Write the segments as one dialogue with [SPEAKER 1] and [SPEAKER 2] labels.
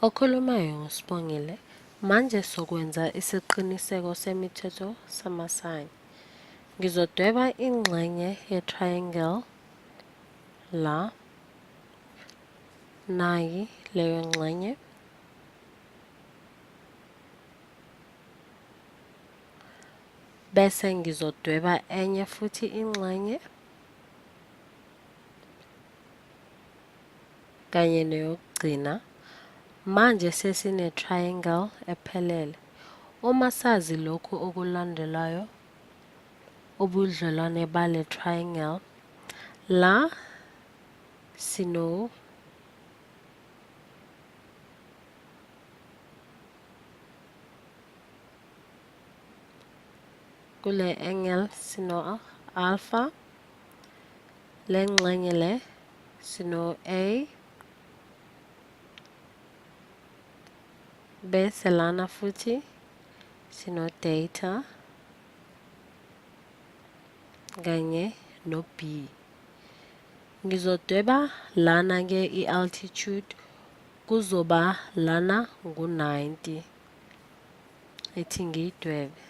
[SPEAKER 1] Okhulumayo nguSibongile. Manje sokwenza isiqiniseko semithetho samasayini. Ngizodweba ingxenye ye-triangle la. Nayi leyo ngxenye. Bese ngizodweba enye futhi ingxenye kanye neyokugcina. Manje sesine-triangle ephelele. Uma sazi lokhu okulandelayo, ubudlelwane bale triangle, la sino kule angle sino alpha, le ngxenye le sino A, bese lana futhi sino data kanye no B. Ngizodweba lana ke i-altitude kuzoba lana ngu-90. Ethi ngiyidwebe.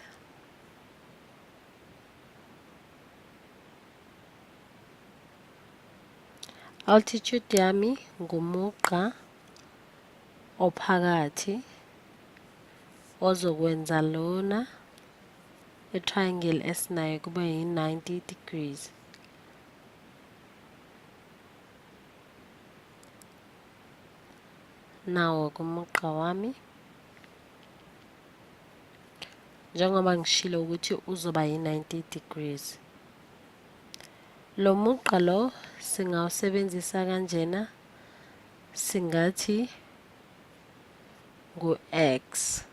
[SPEAKER 1] Altitude yami ngumugqa ophakathi ozokwenza lona i-triangle esinayo kube yi-90 degrees. Nawo kumugqa wami njengoba ngishilo ukuthi uzoba yi-90 degrees. Lo mugqa lo singawusebenzisa kanjena, singathi ngu-x.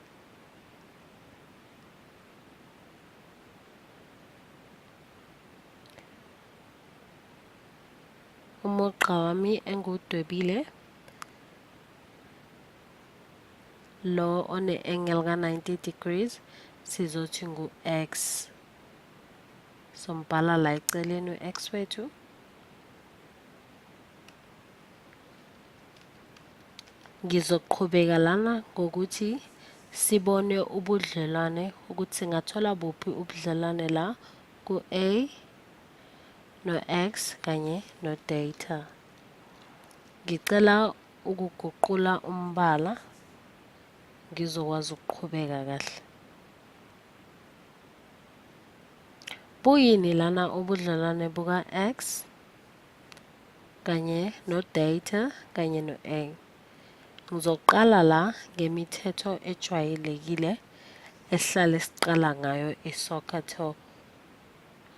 [SPEAKER 1] Umugqa wami engiwudwebile lo one-angle ka-90 degrees sizothi ngu-x. Sombhala la eceleni u-x wethu. Ngizoqhubeka lana ngokuthi sibone ubudlelwane ukuthi singathola buphi ubudlelwane la ku-A no-X kanye no-data. Ngicela ukuguqula umbala ngizokwazi ukuqhubeka kahle. Buyini lana ubudlelwane buka-X kanye no-data kanye no-A? Ngizoqala la ngemithetho ejwayelekile esihlale siqala ngayo i-SOHCAHTOA.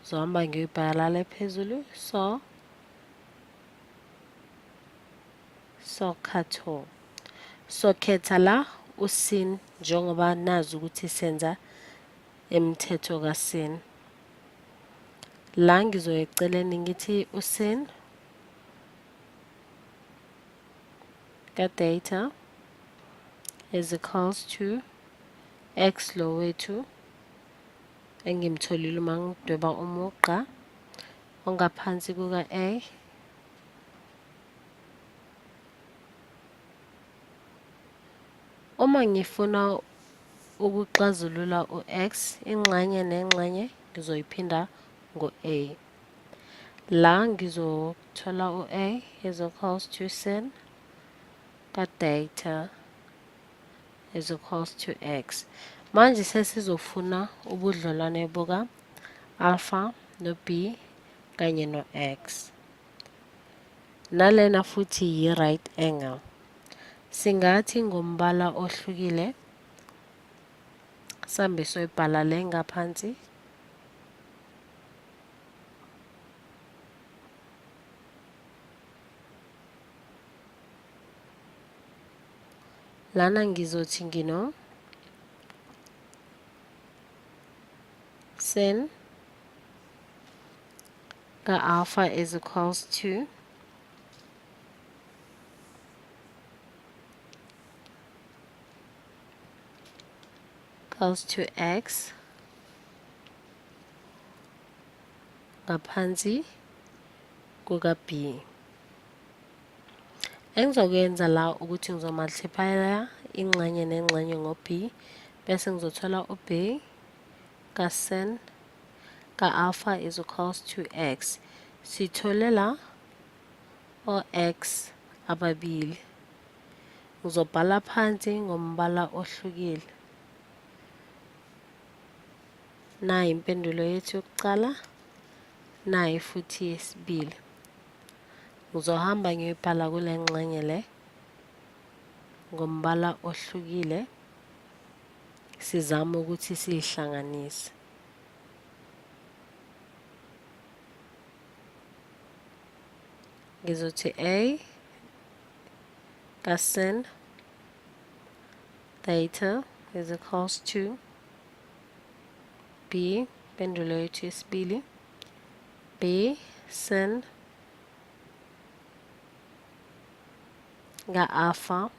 [SPEAKER 1] Ngizohamba ngiyoyibhala le phezulu so SOHCAHTOA. Sokhetha la usin njengoba nazi ukuthi senza imithetho kasin. La ngizoya eceleni ngithi usin ka-data is equals to x lo wethu engimtholile uma ngidweba umugqa ongaphansi kuka-A Uma ngifuna ukuxazulula u-x, ingxenye nengxenye ngizoyiphinda ngo-a. La ngizothola u-a is equals to sin ka-data is equals to x. Manje sesizofuna ubudlelwane buka alpha no-b kanye no-x. Nalena futhi yi-right angle. Singathi ngombala ohlukile sambe soyibhala le ngaphansi. Lana ngizothi ngino sin ka-alpha is equals to equals to x ngaphansi kuka-b. Engizokwenza la ukuthi ngizomultiplya ingxenye nengxenye ngo-b, bese ngizothola u-b ka-sin ka-alpha is equals to x. Sithole la o-x ababili. Ngizobhala phansi ngombala ohlukile. Nayi impendulo yethu yokuqala, nayi futhi yesibili. Ngizohamba ngiyoyibhala kule ngxenye le ngombala ohlukile, sizame ukuthi siyihlanganise. Ngizothi A ka-sin theta is equals to B, impendulo yethu yesibili, B sin ka-alpha.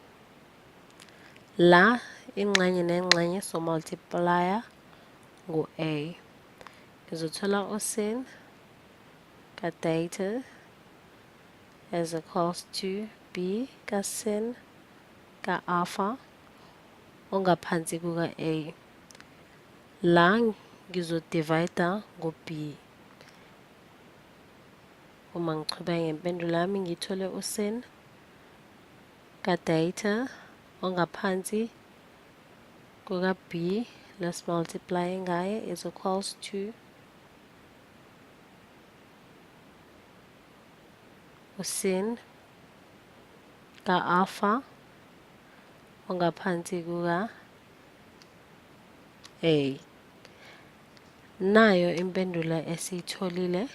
[SPEAKER 1] La ingxenye nengxenye so multiplier ngu-A. Ngizothola u-sin ka-theta is equals to B ka-sin ka-alpha ongaphansi kuka-A. La ngizodivayida ngo-B. Uma ngiqhubeka ngempendulo yami ngithole u-sin ka-theta ongaphansi kuka-B, let's multiply ngaye, is equals to u-sin ka-alpha ongaphansi kuka-A. Nayo impendulo esiyitholile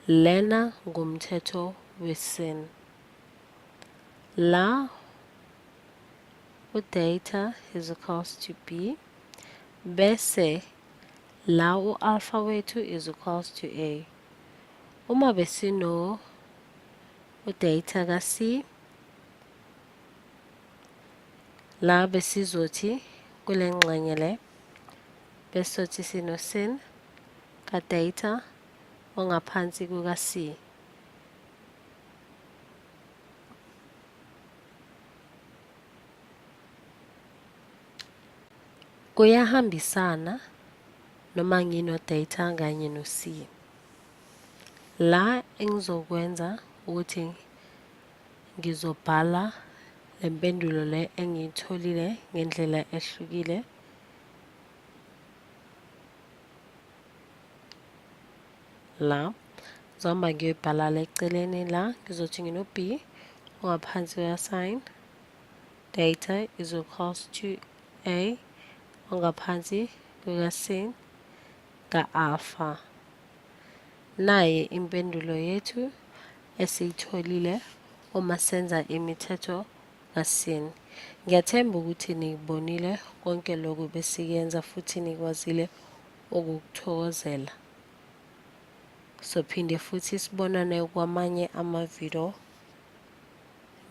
[SPEAKER 1] lena ngumthetho we-sin. La u-theta is equals to B, bese la u-alpha wethu is equals to A. Uma besino u-theta ka-C, la besizothi kule ngxenye le besizothi sino-sin ka-theta ongaphansi kuka-C. Kuyahambisana noma ngino-theta kanye no-C. La engizokwenza ukuthi ngizobhala le mpendulo le engiyitholile ngendlela ehlukile. La ngizohamba ngiyoyibhala la eceleni, la ngizothi ngino-B ongaphansi kuka-sin theta is equals to A ongaphansi kuka-sin ka-alpha. Nayi impendulo yethu esiyitholile uma senza imithetho ka-sin. Ngiyathemba ukuthi nikubonile konke lokhu besikuyenza futhi nikwazile ukukuthokozela. Sophinde futhi sibonane kwamanye amavidiyo.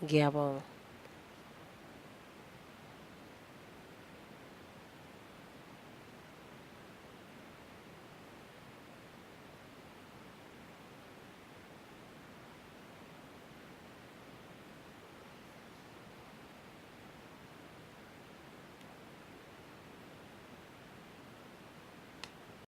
[SPEAKER 1] Ngiyabonga.